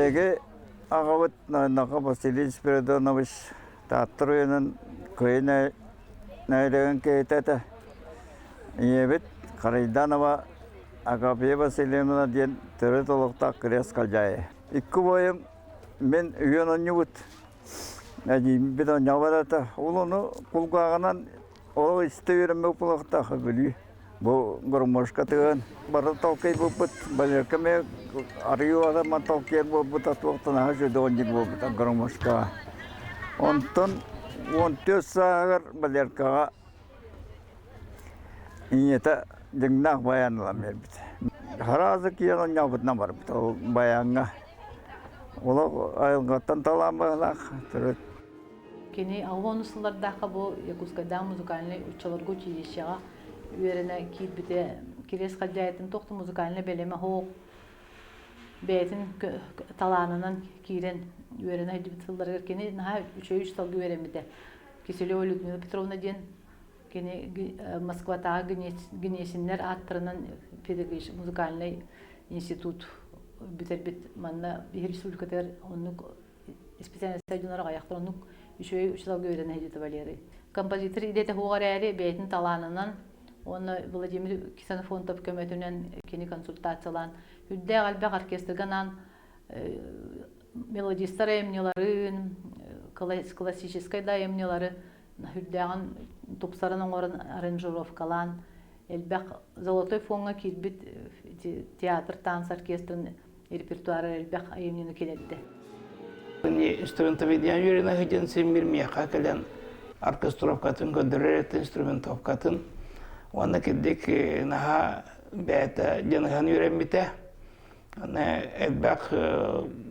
Биһиги аҕабыт Ноойноко Василий Спиридонович Таатта оройуонун Кыйы нэһилиэгин киһитэ этэ. Ийэбит Харайданова Агафья Васильевна диэн төрүт олохтоох Кириэс Халдьаайы. Икки убайым мин үһүөн оонньуубут. Эдьиийбит оонньообот этэ. Ол ону кулгааҕынан Ол истэ үөрэммит буолуохтаах Бүлүү. Бу гармошка тыган бары толкуйбуппут. Валерка эмиэ арыйыы адаман толкуйар буолбута туохтан аһа үчүгэй буолбута гармошкаҕа. Онтон 14 сааһыгар Валеркаҕа ийэтэ дьиҥнээх баян ылан биэрбитэ. Сразу киирэн оонньообутунан барбыта ол баяҥҥа. Олох айылҕаттан талаан быһыылаах төрүт Кини 60 сыллардаахха бу Якутскайдааҕы музыкальнай оччолорго училищеҕа үөрэнэ киирбитэ. Кириэс Халдьаайытын туох да музыкальнай бэлэмэ суох бэйэтин талаанынан киирэн үөрэнэ сылдьыбыт сылларыгар кини наһаа үчүгэй учууталга үөрэммитэ. Киселева Людмила Петровна диэн кини Москватааҕы Гнесиннэр ааттарынан педагогическай музыкальнай институт бүтэрбит манна биһиги республикатыгар оннук специальностай дьоннор аҕыйахтар оннук үчүгэй учууталга үөрэнэ сылдьыбыта Валерий. Композитор идэтэ суох эрээри бэйэтин талаанынан уонна Владимир Ксенофонтов көмөтүнэн кини консультациялаан үрдээх элбэх оркестрга анаан мелодистар айымньыларын, классическай да айымньылары үрдээҕин тупсаран оҥорон аранжировкалаан элбэх золотой фоҥҥа киирбит театр танц оркестрын репертуара элбэх айымньыны килэрдэ. Инструментоведение үөрэнэ сылдьан син миэхэ кэлэн оркестровкатын көрдөрөр этэ инструментовкатын уонна кирдик наһаа бэйэтэ дьаныһан үөрэммитэ аны элбэх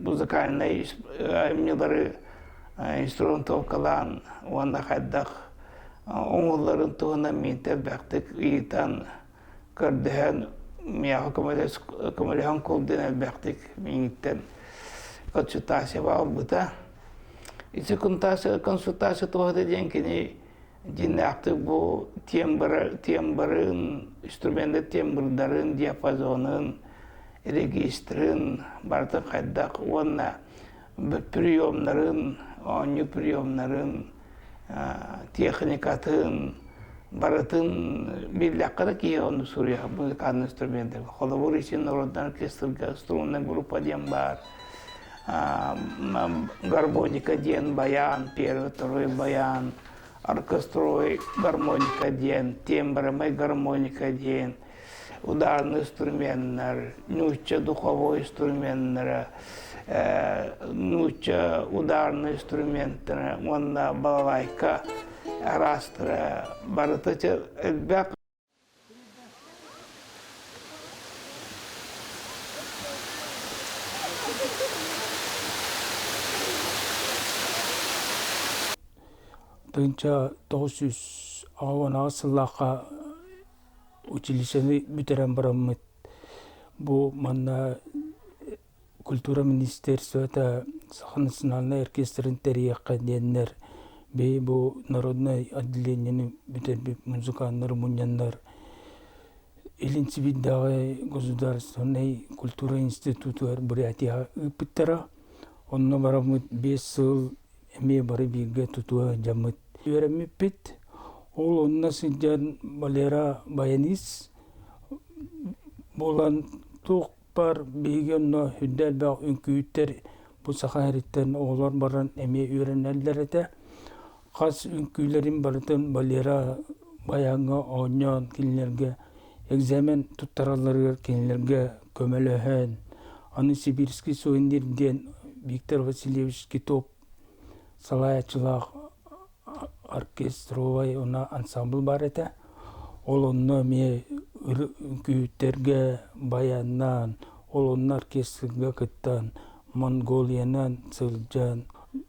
музыкальнай айымньылары инструментовкалаан уонна хайдах оҥоһулларын туһунан миинтэ элбэхтик ыйытан көрдөһөн миэхэ көмөлөһөн кул диэн элбэхтик миигиттэн консультация ылбыта. Ити консультация туһата диэн кини дьиҥнээхтик бу тембрын, инструменты тембрдарын, диапазонун, регистрын барытын хайдах уонна приемнарын, оонньуу приемнарын, техникатын барытын биллэххэ да киһи ону суруйар музыкальный инструменты. Холобур, ити народный оркестрга струнная группа диэн баар, гармоника диэн баян, первый, второй баян, оркестровый гармоника диэн, тембровый гармоника диэн, ударный инструменнар, нуучча духовой инструменнара, нуучча ударный инструменттара уонна балалайка араастара барыта элбэх. Тыһыынча 998 сыллаахха училищены бүтэрэн бараммыт бу манна культура министерствота Саха национальнай оркестрын тэрийиэххэ диэннэр биһи бу народнай отделениены бүтэрбит музыканнары мунньаннар Илин Сибиирдээҕи государственнай культура институтугар Бурятияҕа ыыппыттара. Онно бараммыт 5 сыл эмиэ бары бииргэ тутуа дьаммыт үөрэммиппит. Ол онно сылдьан Валера баянист буолан туох баар биһиги онно үрдэ элбэх үҥкүүттэр бу саха сириттэн оҕолор баран эмиэ үөрэнэллэр этэ. Хас үҥкүүлэрин барытын Валера баяҥҥа оонньоон кинилэргэ экзамен туттаралларыгар кинилэргэ көмөлөһөн аны Сибирский сувенир диэн Виктор Васильевич Китов салайааччылаах оркестровай уонна ансамбль баар этэ. Ол онно эмиэ үҥкүүһүттэргэ баяннаан, ол онно оркестрга кыттан, Монголиянан сылдьан,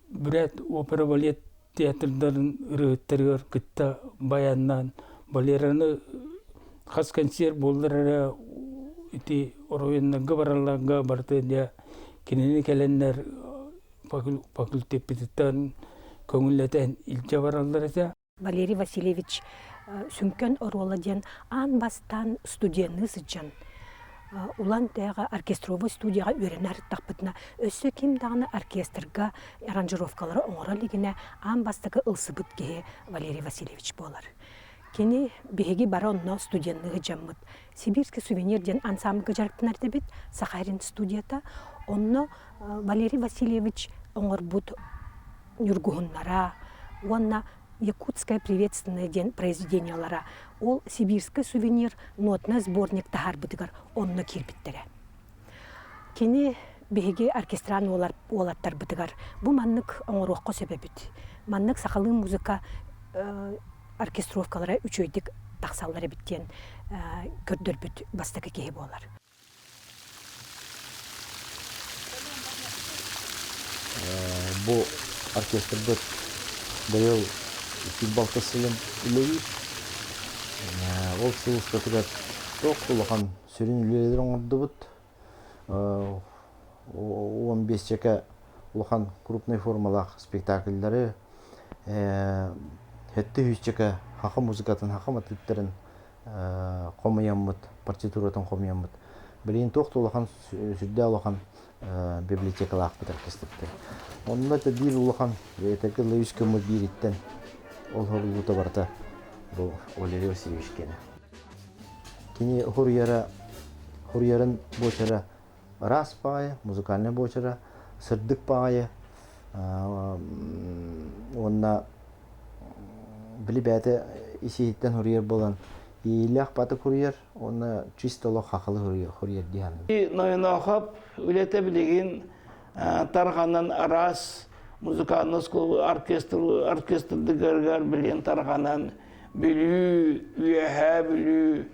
бүрээт опера балет театрдарын ырыаһыттарыгар кытта баяннаан, Валераны хас концерт буоллар эрэ ити оройуоннарга баралларга барыта дьэ кинини кэлэннэр факультеппытыттан көҥүллэтэн илдьэ бараллар этэ. Валерий Васильевич сүҥкэн оруола диэн аан бастаан студенныы сылдьан. Улан Тэҕэ оркестровой студияҕа үөрэнэ сырыттахпытына, өссө ким даҕаны оркестрга аранжировкалары оҥоро илигинэ аан бастакы ылсыбыт киһи Валерий Васильевич буолар. Кини биһиги бары онно студенныгы дьаммыт. Сибирский сувенир диэн ансамбльга дьарыктанар этибит, Сахарин студията. Онно Валерий Васильевич оҥорбут ньургуһуннара уонна Якутское приветственное диэн произведениелара ол Сибирский сувенир нотный сборник таһаарбытыгар онно киирбиттэрэ. Кини биһиги оркестран уолаттарбытыгар бу маннык оҥоруохха сөп эбит. Маннык сахалыы музыка оркестровкалара үчүгэйдик тахсаллар эбит диэн көрдөрбүт бастакы киһи буолар. Бу оркестрбыт быйыл 206 сылын үлэлиир. Ол сыл устатыгар туох улахан сүрүн үлэлэри оҥордубут. 15 улахан крупнай формалаах спектакльлары, хэттэ сүүсчэкэ хаха музыкатын, хаха матыыптарын хомуйаммыт, партитуратын хомуйаммыт. Билигин туох да улахан, сүрдээх улахан библиотекалаахпыт оркестрбыт. Онно это биир улахан, этэргэ дылы үс гыммыт биириттэн ол хоруллуута барыта бу Валерий Васильевич киэнэ. Кини хоруйара, хоруйарын буочара ыраас баҕайы, музыкальнай буочара, сырдык баҕайы уонна били бэйэтэ ис-иһиттэн хоруйар буолан иилээх баты хоруйар уонна чисто олох хахалы хоруйар дии саныыбын. Ноойноохоп үлэтэ билигин тарҕанан араас музыкальный оркестр оркестрдыгар билигин тарҕанан Бүлүү, Үөһээ Бүлүү,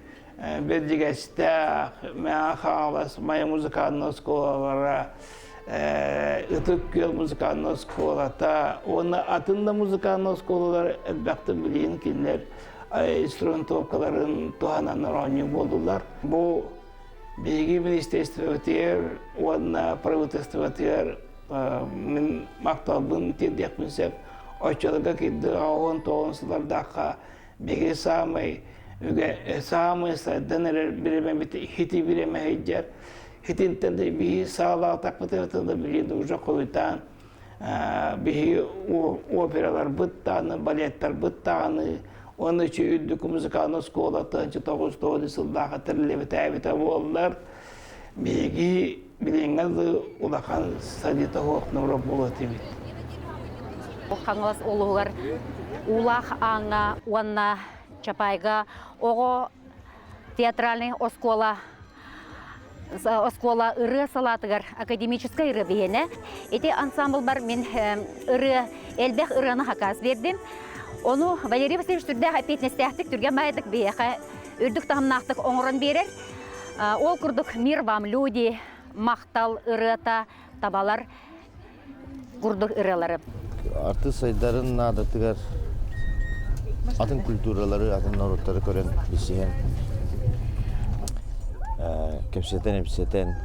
Бэрдьигэстээх, Мэҥэ Хаҥалас, Майа музыкальнай оскуолалара, Ытык Күөл музыкальнай оскуолата уонна атын да музыкальнай оскуолалар элбэхтик билигин кинилэр инструментовкаларын туһанан оонньуу буоллулар. Бу биһиги министерствобытыгар уонна правительствотыгар мин махталбын тиэрдиэхпин сөп. Оччолорго кирдик 19 сыллардаахха биһиги саамай үгэ саамай сайдан эрэр бириэмэбит хити бириэмэ сылдьар. Хитинтэн да биһи саалаатахпытына да билигин уже хойутаан биһиги операларбыт даҕаны, балеттарбыт даҕаны уонна үчү үрдүк музыкальнай оскуолата 9 сыллааҕы тэриллибитээбитэ буоллар биһиги билиҥҥэ дылы улахан садита суох норуот буолуо этибит. Хаҥалас улууһугар Уулаах Ааҥҥа уонна Чапайга оҕо театральнай оскуола оскуола ырыа салаатыгар академическай ырыа биһиэнэ. Ити ансамблбар мин ырыа элбэх ырыаны хакаас биэрдим. Ону Валерий Васильевич түрдээх эппиэтинэстээхтик түргэн баайдык биһиэхэ үрдүк таһымнаахтык оҥорон биэрэр. Ол курдук «Мир вам, люди», «Махтал» ырыата, табалар курдук ырыалары. Артыыс сайдарын наадатыгар атын культуралары, атын норуоттары көрөн билсиһэн, кэпсэтэн-ипсэтэн,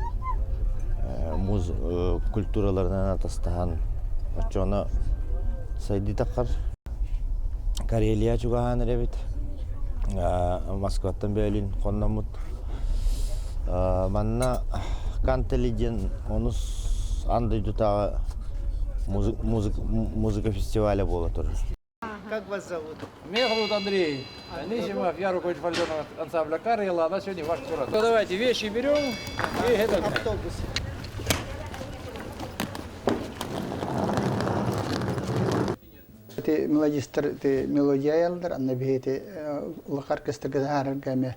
муз культураларынан атастаһан, оччоҕуна сайдыы таххар. Карелия чугаһаан эрэбит. Москваттан бөөлүн хонноммут. Манна Кантели диэн онус аан дойдутааҕы музыка фестиваля буола турар. Как вас зовут? Меня зовут Андрей Анисимов, я руководитель фольклорного ансамбля «Карела», а на сегодня ваш куратор. Ну, давайте вещи берем и это... Автобус. Ити мелодистар ити мелодия айаллар, анна биһи ити улахан оркестрга таһаарарга эмиэ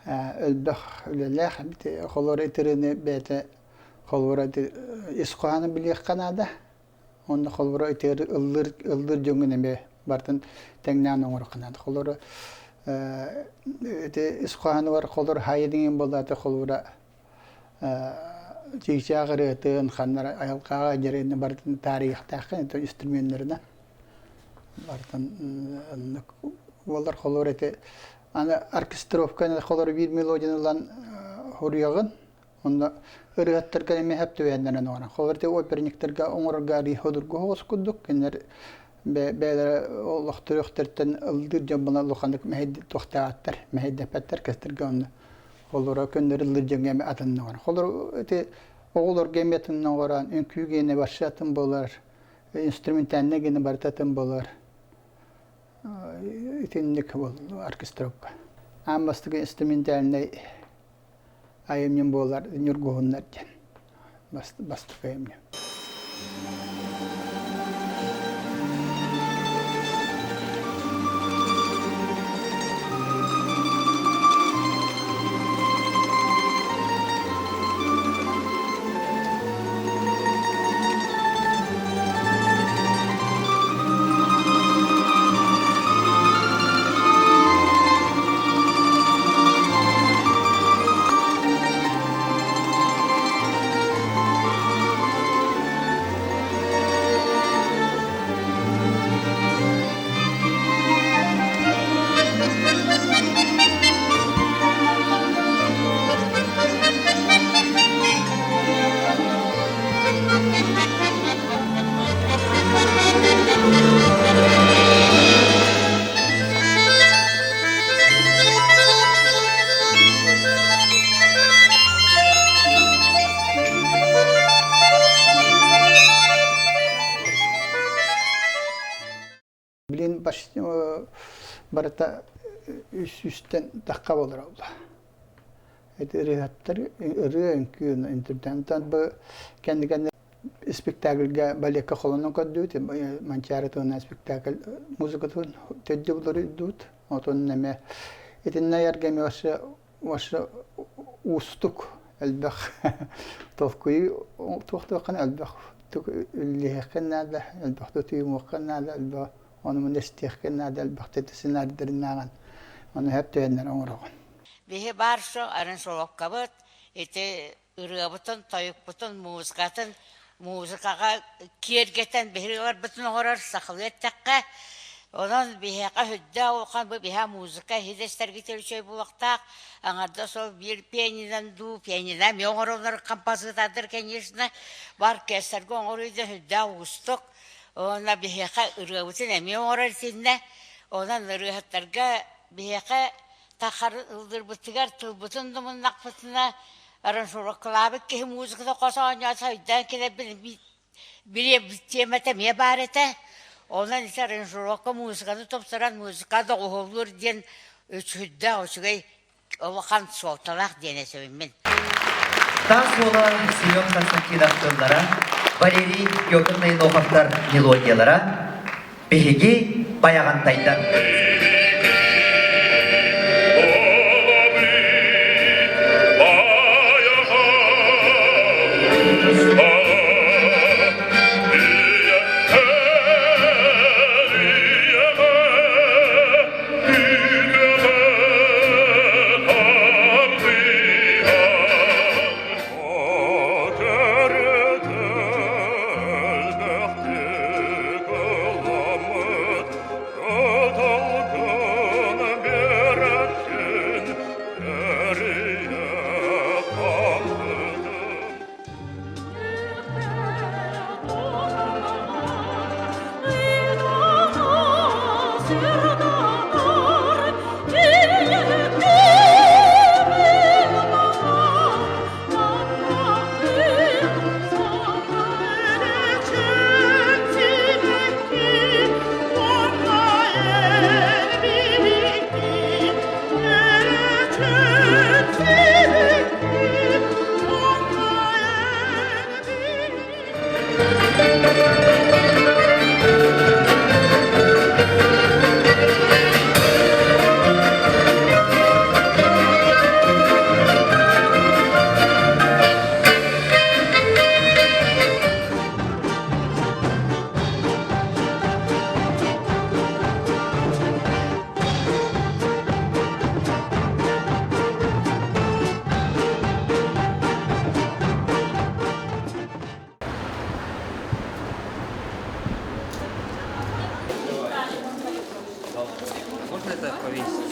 элбэх үлэлээх ити холура итирини бэйэтэ холура ити ис хоһоонун билиэххэ наада. Онно холура итир ыллыр ыллыр дьоҥҥун эмиэ бартын тэҥнээн оҥоруохха наада. Холура ити ис хоһоонугар холур хайдыҥын буоллаата холура чыычаах ырыатын, ханна айылҕаҕа дьэрэни барытын таарыйыахтааххын, это инструменнарына барытын оннук буолар холур ити аны оркестровканы холор биир мелодияны ылан хоруйаҕын онно ырыаттарга эмиэ сөп түбэһиннэрэн оҥорон холор ити оперниктарга оҥорорго арыый судургу соҕус курдук кинилэр бэйэлэрэ олохторуохтартан ыллыыр дьон буолан улаханнык мэһэй туохтаабаттар мэһэйдэппэттэр кэстэргэ онно. Холоро көннөрү ыллыр дьоҥҥо атын оҥорон. Холоро ити оҕолорго эмиэ атын оҥорон, үҥкүү гиэнэ барса атын буолар, инструментальнай гиэнэ барыта атын буолар. Итинник оркестровка. Аан бастакы инструментальнай айымньым буолар Ньургуһуннар диэн бастакы айымньы. Билин барыта үс-үстэн тахха болар олла. Эти ырыаттар ырыа үҥкүү интернеттан бу кэнникэн спектакльга балекка холонон көрдүбүт Манчаары туһунан спектакль музыкатын төрдү булар отон эме итиннэ айарга эме вообще уустук элбэх толкуйу туохтуоххун элбэх үллэһиэххин наада элбэхтэ түйүмуоххун наада элбэх ону муну истиэххин наада элбэхтэ сценарийдарынааҕын ону сөп түһэннэр оҥороҕун. Биһи баар со аранжировкабыт ити ырыабытын, тойукпутун, музыкатын музыкаҕа киэргэтэн биһиги оҥорор сахалыы эттэххэ, онон биһиэхэ сүрдээх улахан бу биһиэхэ музыка иһит-истэргитигэр үчүгэй буолуохтаах. Аҥардас ол биир пианинан дуу, пианино эмиэ оҥороллор композитордар, конечно, бу оркестрга оҥоруу да сүрдээх уустук. Уонна биһиэхэ ырыабытын эмиэ оҥорор итиннэ. Онон ырыаһыттарга биһиэхэ тахар ыллыырбытыгар тылбытын да муннахпытына аранжировкалаабыт киһи музыката хос оонньоото өйдөөн кэлэрбин билиэбит тиэмэтэ эмиэ баар этэ. Онон ити аранжировка музыканы тупсаран музыка доҕуһуоллуур диэн үчүгэй үчүгэй улахан суолталаах диэн этэбин мин. Таас уола Семен Константинов тыллара, Валерий Петр Ноиноховтар мелодиялара биһиги Байаҕантайдар. Можно это повесить?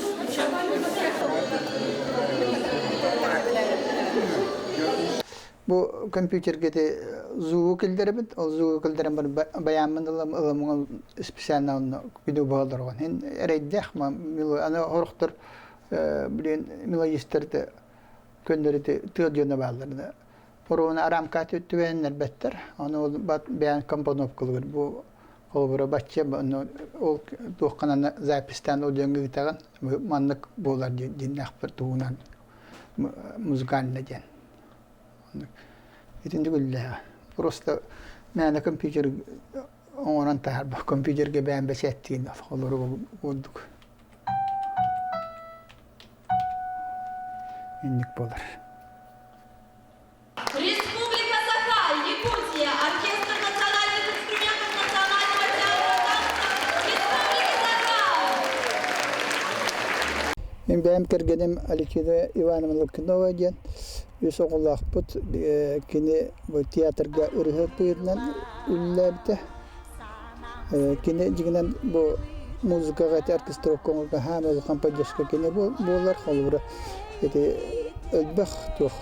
Бу компьютерге те звугу киллэрэбит, ол звугу киллэрэн бар баяммын ылам ыламын специально онно күнү бааларган. Эн эрэйдэх ма аны хорохтор блин мелодистер Көннөрү тыа дьоно бааллар. Оруона арамка түбэһиннэрбэттэр. Ону ол бэйэн компоновкалыгар бу холобура бачча ол туохханан записьтаан ол дьоҥҥо ыытаҕын маннык буолар диэннээхпэр туһунан музыкально диэн. Итинник үллээҕэ. Просто мээнэ компьютер оҥорон таһаарба компьютерга бэйэм бэчээттиин олору курдук. Инник буолар. Республика Саха, Якутия, Оркестр национальных инструментов Национального театра танца Республики Саха! Мин бэйэм кэргэним Алексея Ивановна Лукинова диэн үс оҕолоохпут. Кини бу театрга ырыһыт быһыытынан үлэлээбитэ. Кини дьиҥинэн бу музыкаҕа ити оркестровка оҥорго хаан улахан поддержка кини буолар. Холобура ити элбэх туох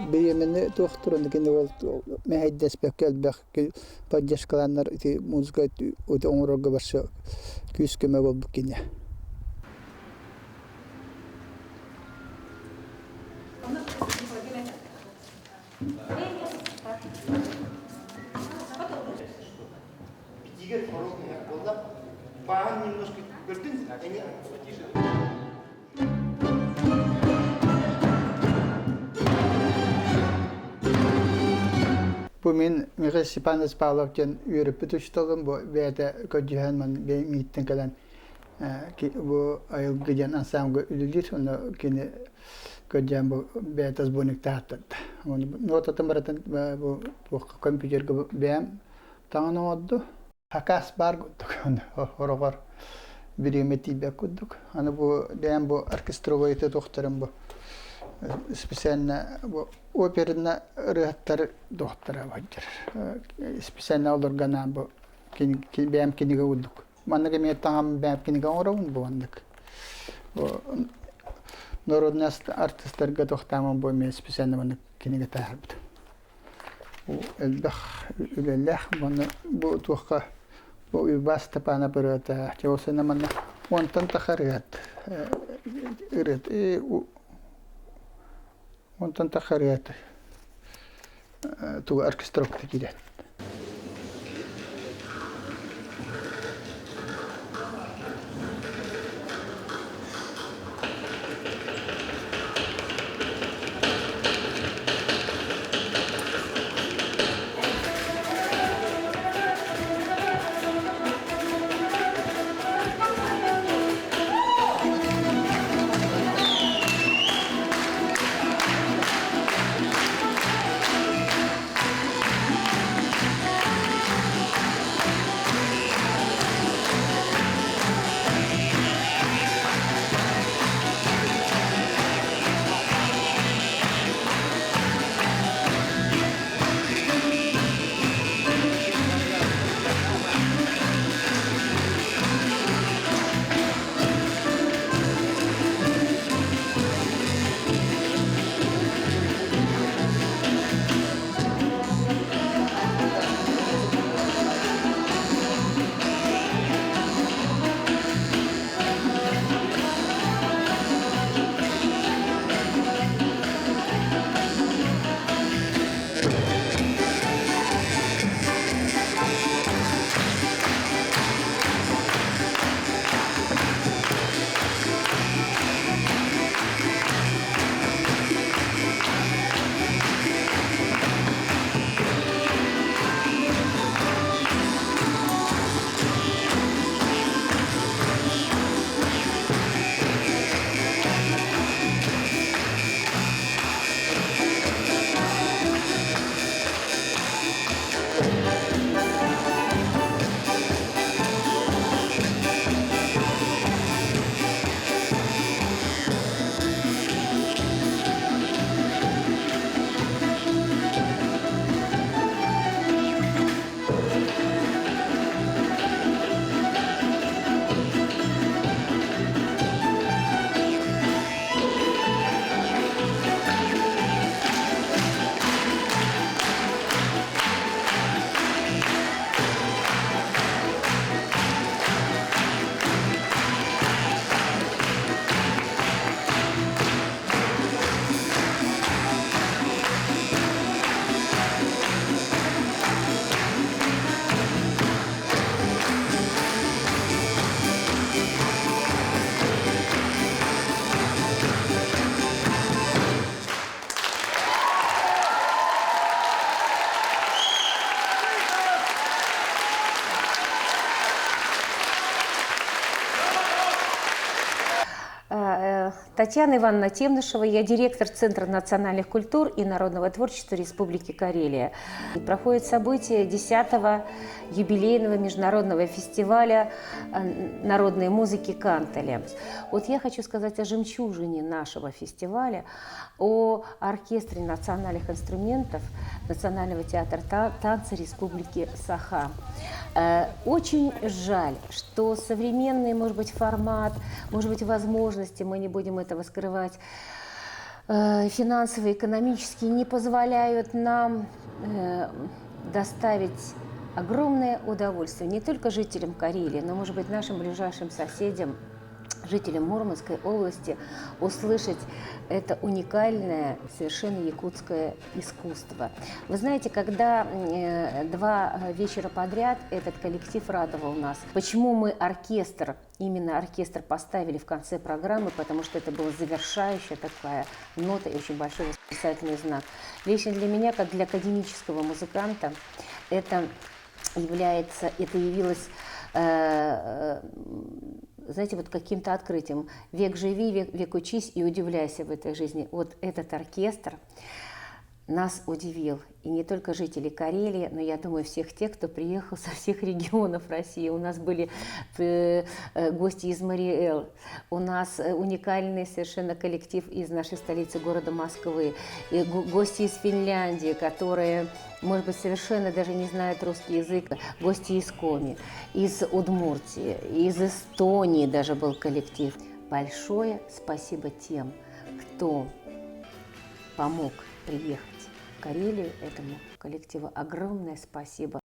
бириэмэни туох туран кини ол мэһэйдэспэккэ элбэх поддержкалааннар ити музыка оҥорорго барса күүс-көмө буолбут кини. Битигер хорок буолла. Бааһын немножко көрдүн, они Бу мин Михаил Степанович Павлов диэн үөрөппүт учууталым бу бэйэтэ көрдьүһэн ман мииттэн кэлэн бу айылгы диэн ансамблга үлэлиир онно кини көрдьүһэн бу бэйэтэ сборниктааттарда. Нотатын барытын бу компьютерга бэйэм таҥан оҥорду. Хакас баар курдук, хороҕор бириэмэ тиийбэт курдук. Аны бу бэйэм бу оркестровой тохторум бу специально бу оперна ырыаттар доктора баджар. Специально олоргана бу бэйэм кинигэ курдук. Маннык эмиэ таҥам бэйэм кинигэ оҥоробун бу маннык. Бу народный артистарга тохтааман бу эмиэ специально маннык кинигэ таһаарбыт. Элбэх үлэлээх уонна бу туохха бу Уйбаас Степанов ырыата чэ манна уонтан тахса ырыат ырыат уонтан тахса ырыат тугу оркестровка киирэр. Татьяна Ивановна Темнышева, я директор Центра национальных культур и народного творчества Республики Карелия. Проходит событие 10-го юбилейного международного фестиваля народной музыки Кантеле. Вот я хочу сказать о жемчужине нашего фестиваля, о оркестре национальных инструментов Национального театра танца Республики Саха. Очень жаль, что современный, может быть, формат, может быть, возможности, мы не будем этого скрывать, финансовые, экономические не позволяют нам доставить огромное удовольствие не только жителям Карелии, но, может быть, нашим ближайшим соседям, жителям Мурманской области, услышать это уникальное, совершенно якутское искусство. Вы знаете, когда два вечера подряд этот коллектив радовал нас. Почему мы оркестр, именно оркестр поставили в конце программы, потому что это была завершающая такая нота и очень большой восклицательный знак. Лично для меня, как для академического музыканта, это является, это явилось знаете, вот каким-то открытием. Век живи, век, век учись и удивляйся в этой жизни. Вот этот оркестр нас удивил. И не только жители Карелии, но, я думаю, всех тех, кто приехал со всех регионов России. У нас были гости из Марий Эл, у нас уникальный совершенно коллектив из нашей столицы города Москвы, и гости из Финляндии, которые, может быть, совершенно даже не знают русский язык, гости из Коми, из Удмуртии, из Эстонии даже был коллектив. Большое спасибо тем, кто помог приехать в Карелию этому коллективу. Огромное спасибо.